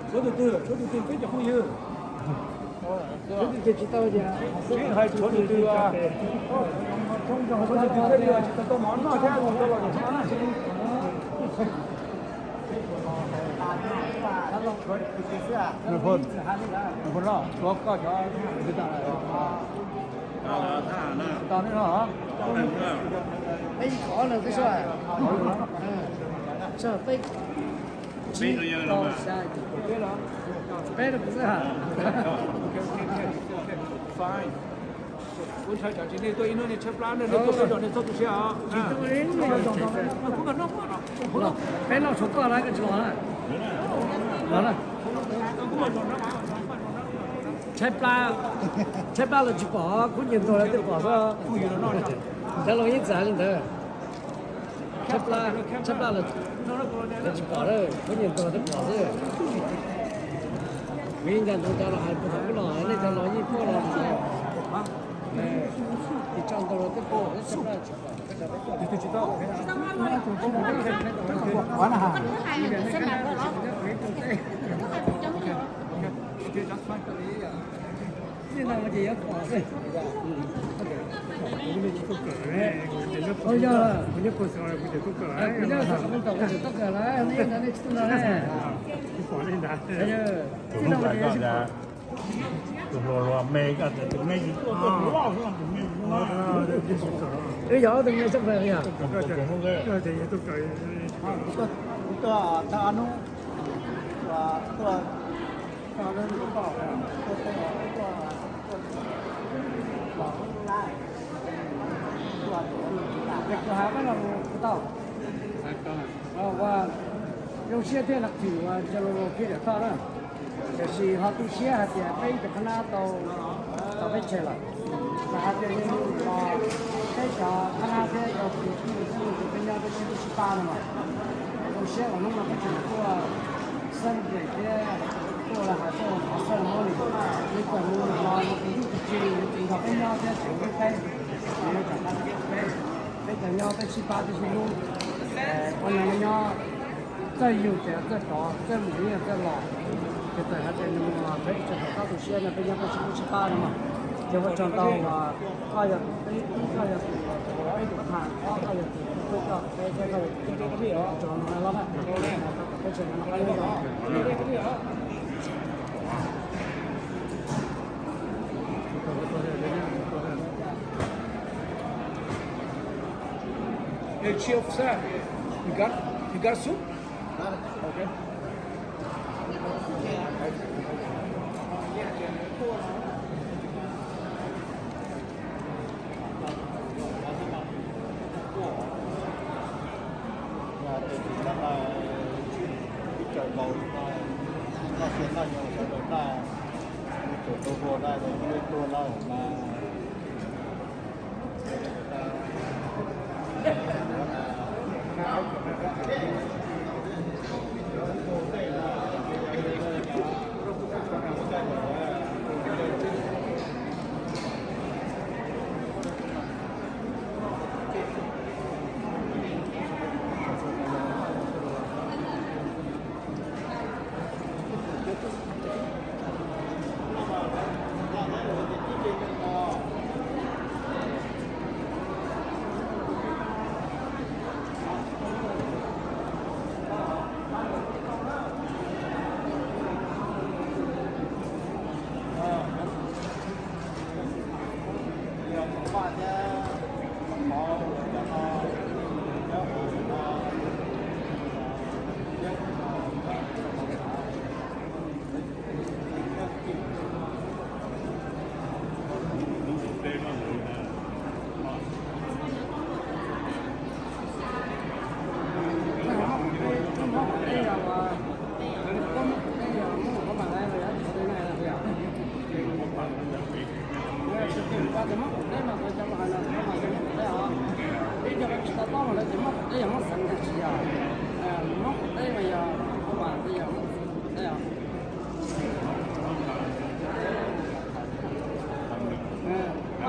Tshuav tus twg, tshuav tus twg peb cov phooj ywg? Sib hais tshuav tus twg, tshuav tus twg thiaj li tsis tau tau mov noj thiab los tau los tau na. Peb ib qhov no twb so, peb, peb no xwb ha. Ua ntshai tsam tsis nej tuaj ib hnub nej tshaib plab nej tuaj peb zos nej txhob tu siab os. Peb noj tshuav koj lawm koj tsis los na. Los na. Tshaib plab, tshaib plab los tsis pom, khub nyias ntuag lawv thiaj pom xwb. Cov laus yeej txawm hais li ntawd. Tshaib plab, tshaib plab lawv tsis pom, khub nyias ntuag thiaj pom xwb. Kuv yeej nco ntsoov cov laus hais puag thaum ub los, nej cov laus yeej tuaj los ntawd. Tis tso ntau los thiaj pom, tshaib plab tsis pom. Kuv nyob Xeev Khuam tau kuv tsis tuaj kawm lawm, nej ntawd nej tsis tuaj nrog ne. Tus hluas hluas me, tus me tsis tuaj, tus loj tus me tsis tuaj. Wb yog ob tug me tshaj plaws yog. Kuv has koj los kuv tau, ua zoo siab thiab leej twg uas coj los kiag daim toj na. Tiam sis ho tu siab hais tias peb ib tug qhab nab tau tau peb tseg lawm. Mas hais tias yog peb cov qhab nab thiab cov kwv tij xib hwb peb nyob peb sib hlub sib pab no mas zoo siab uas hnub no peb tseem tuaj celebrate thiab tuaj los hais txog qhov ceremony, neb txawm mus los yus tus tub tus ki yus tus nrog peb nyob thiab tseem hlub peb, nws yuav tsum pab peb, peb tseem nyob peb sib pab peb sib hlub, ua neeg nyob txawj yug ces txawj tsov, txawj mus yeej txawj los. Ces txawm hais tias nws mus peb tseem tau tu siab no peb nyob peb sib hlub sib pab no mas. Ces ua tsaug ntau uas koj yog tus peb tub, koj yog tus peb tus qha, koj yog tus peb tub, koj peb thiab koj yog tus peb tub, ua tsaug ntau los na. Peb tseem nyob peb nyob. Hey, chief, sir, you got, you got soup? Okay. Tau tob no lawv ces muab, lawv yog muab xeev